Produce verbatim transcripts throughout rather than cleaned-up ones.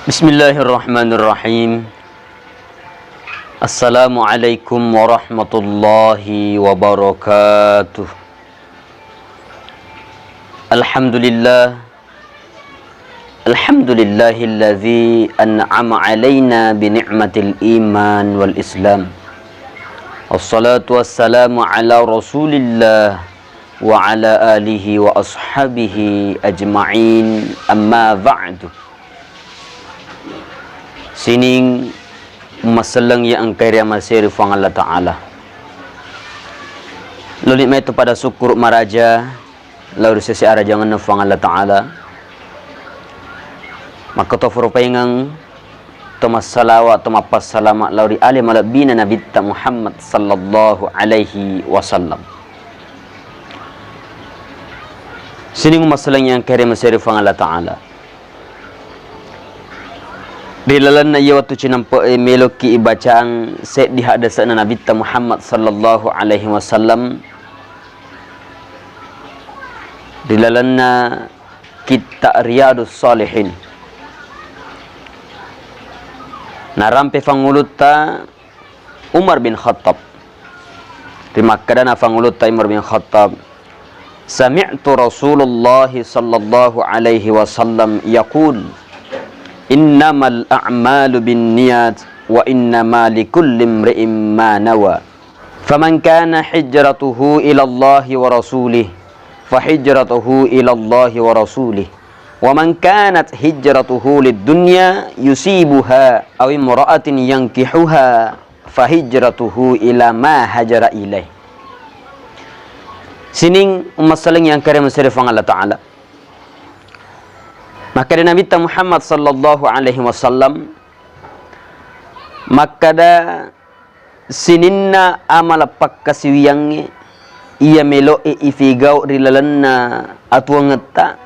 Bismillahirrahmanirrahim. Assalamualaikum warahmatullahi wabarakatuh. Alhamdulillah. Alhamdulillahilladzi an'ama alaina bi ni'matil iman wal islam. Wassalatu wassalamu ala Rasulillah wa ala alihi wa ashabihi ajma'in. Amma ba'du. Sining umma selleng iya engkae riamasei ri Puang Allah Ta'ala. Loni maitu pada sukkuru maraja lao ri sese arajangenna Puang Allah Ta'ala. Makkotoforo paingeng to massalawa, to mappassalama lao ri ale malebbina Nabitta Muhammad sallallahu alaihi wasallam. Sining umma selleng iya engkae riamasei ri Puang Allah Ta'ala. Ri lalenna iya wettu cinampe'e, meloki ibacang seddi haddese'na Nabitta Muhammad sallallahu alaihi wasallam ri lalenna kitta Riyadus Shalihin. Narampe fangulutta Umar bin Khattab. Rimakkedana fangulutta Umar bin Khattab, "Sami'tu Rasulullah sallallahu alaihi wasallam yaqul, innamal a'malu binniyat wa innama likulli imri'in ma nawa. Faman kana hijratuhu ila Allahi wa rasulih, fa hijratuhu ila Allahi wa rasulih. Wa man kanat hijratuhu lid dunya yusibuha aw imra'atin yankihuha fa hijratuhu ila ma hajara ilaih." Sining umma selleng iya engkae riamasei ri Puang Allah Ta'ala. Makkeda Nabitta Muhammad sallallahu alaihi wasallam, makkeda sininna amala pakkasiwiyangnge iya melo'e ifigau ri lalenna atuwongetta,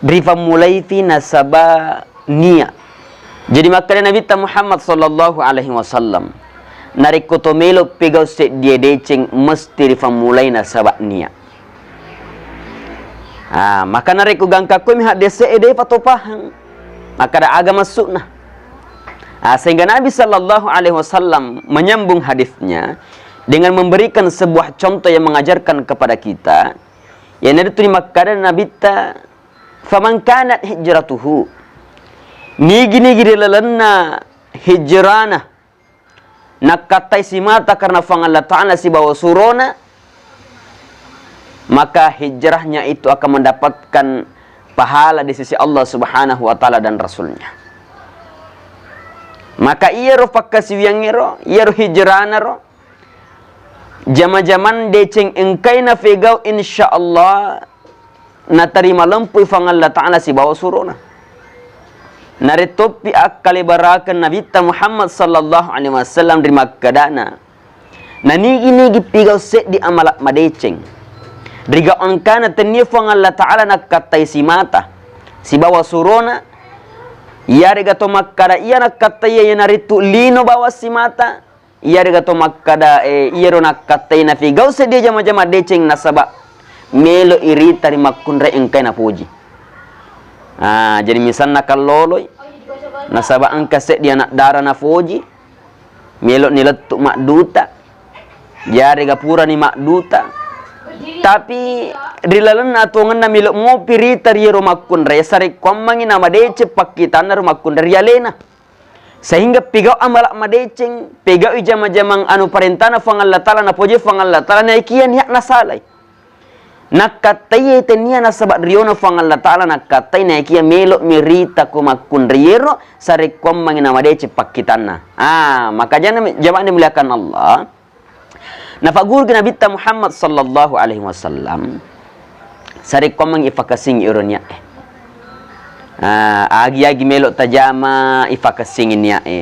rifammulaifi nasaba nia. Jadi makkeda Nabitta Muhammad sallallahu alaihi wasallam, narekko to melo pegau seddie deceng, mesti rifammulai nasaba nia. Ah, maka narekko gangka komi haddese'e, depa to pahang. Makkeda aga maksudna. Ah, sehingga Nabi sallallahu alaihi wasallam menyambung hadisnya dengan memberikan sebuah contoh yang mengajarkan kepada kita, iyanaritu rimakkeda Nabitta, "Faman kanat hijratuhu." Nigi-nigi ri lalenna hijrana nakkattai simata karena Puang Allah Ta'ala sibawa surona, maka hijrahnya itu akan mendapatkan pahala di sisi Allah Subhanahu wa Ta'ala dan Rasulnya. Maka iyaro pakkasiwiyangngero, iyaro hijranaro, jama-jaman deceng engkai nafegau, insya Allah natarima lempui Puang Allah Ta'ala sibawa surona. Narettoppi akkalebaraken Nabitta Muhammad sallallahu alaihi wasallam rimakkedana, nanigi-nigi pigau seddi amala madeceng rigau engkana tennia Puang Allah Ta'ala nakkattai simata sibawa surona, iyarega to makkada iya nakkattai iyanaritu lino bawang simata, iyarega to makkada, e, iyaro nakkattai nafigau seddie jama-jama deceng nasaba melo irita ri makkunrai engkai napoji. Ah, jadi misalna kalloloi, nasaba engka seddi anak dara napoji, melo nilettu madduta, iyarega purani madduta. Tapi ri lalenna atuwongenna melo mopi rita ri iyaro makkunrai, sarekkuammengi namadeceng pakkitanna ro makkunrai ri alena. Sehingga pigau amala madeceng, pigau jama-jamang anu parentana Puang Allah Ta'ala, napoji Puang Allah Ta'ala, naikia niat nasalai. Nakkattai tennia nasaba riona Puang Allah Ta'ala nakkattai, naikia melo mirita ko makkunraiero, sarekkuammengi namadeceng pakkitanna. Ah, maka jana mi-, jamaah dimuliakan Allah. Nafagguruki Nabitta Muhammad sallallahu alaihi wasallam, sarekkuammeng ifakessingi ero nia'e. Ah, agi-agi melo tajama ifakessingi nia'e.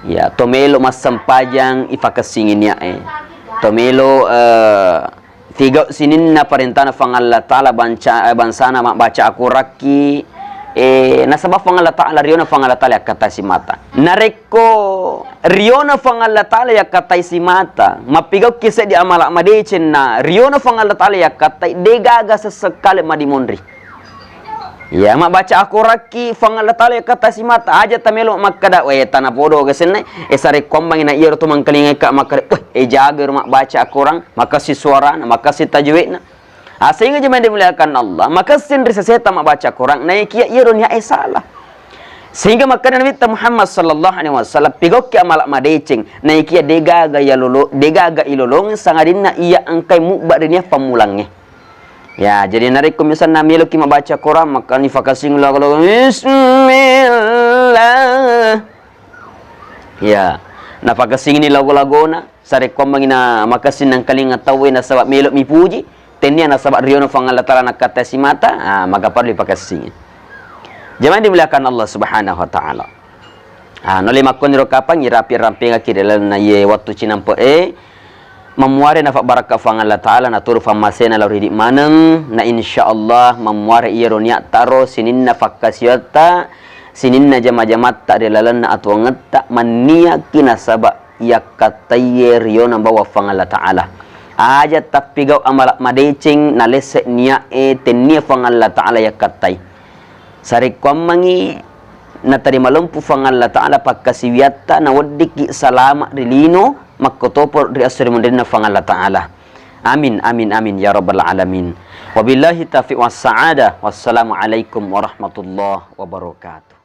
Ya, to melo massempajang ifakessingi nia'e. To melo, eh, figau sininna parentana Puang Allah Ta'ala banca-, eh, bangsana mabbaca akorakki, eh, nasaba Puang Allah Ta'ala riona Puang Allah Ta'ala yakkatasi mata. Narekko riona Puang Allah Ta'ala yakkataisi mata, mappigaukki seddi amala madeceng na riona Puang Allah Ta'ala yakkattai, degaga sessekkale madimonri. Iya, mabbaca akorakki Fuang Allah Ta'ala yakkattasi mata, aja tamelo makkada, "Weh, tana podo gasenna, eh, sarekkuammangi na iyaro to mangkalingaika makkada, weh, eh, jaga ro mabbaca akorang, makessing suarana, makessing tajwidna." Ah, sehingga jemaah dimuliakan Allah, makessing ri seseta mabbaca akorang, naikia iyaro niae salah. Sehingga makkada Nabitta Muhammad sallallahu alaihi wasallam, "Pigauki amala madeceng, naikia degaga iyalolo-, degaga ilolongeng sangadinna iya engkai mubba ri nia pammulangnge." Ya, jadi narekko misalna meloki mabbaca Quran, makkani fakasing lagu-lagu, "Bismillah." Ya, nafakasingni lagu-lagona, sarekkuammengi na makessing nangkalinga tauwe nasaba melo mipuji, tennia nasaba riona Fuang Allah Ta'ala nakkattasi mata, ah, maka parlu ipakessingi. Jamaah dimuliakan Allah Subhanahu wa Ta'ala. Ah, nole makkoniro kapang irapi rampengaki ri lalenna iye wattu cinampe e, mammuare nafabbarakka Fuang Allah Ta'ala, naturu fammasena lao ridi maneng, na insyaallah mammuare iyaro niatta ro sininna fakkasiwatta, sininna jama-jamatta ri lalenna atuwangetta, manniaki nasaba yakkattaiye riona bawang Fuang Allah Ta'ala. Aja tappigau amala madeceng nalesse niae tennia Fuang Allah Ta'ala yakkattai. Sarekkuammengi natarima lompu Fuang Allah Ta'ala pakkasiwiatta, naweddikki salama ri lino, makkotopo ri esso ri munrinna Fuang Allah Ta'ala. Amin, amin, amin, ya rabbal alamin. Wabillahi taufiq was sa'adah. Wassalamualaikum warahmatullahi wabarakatuh.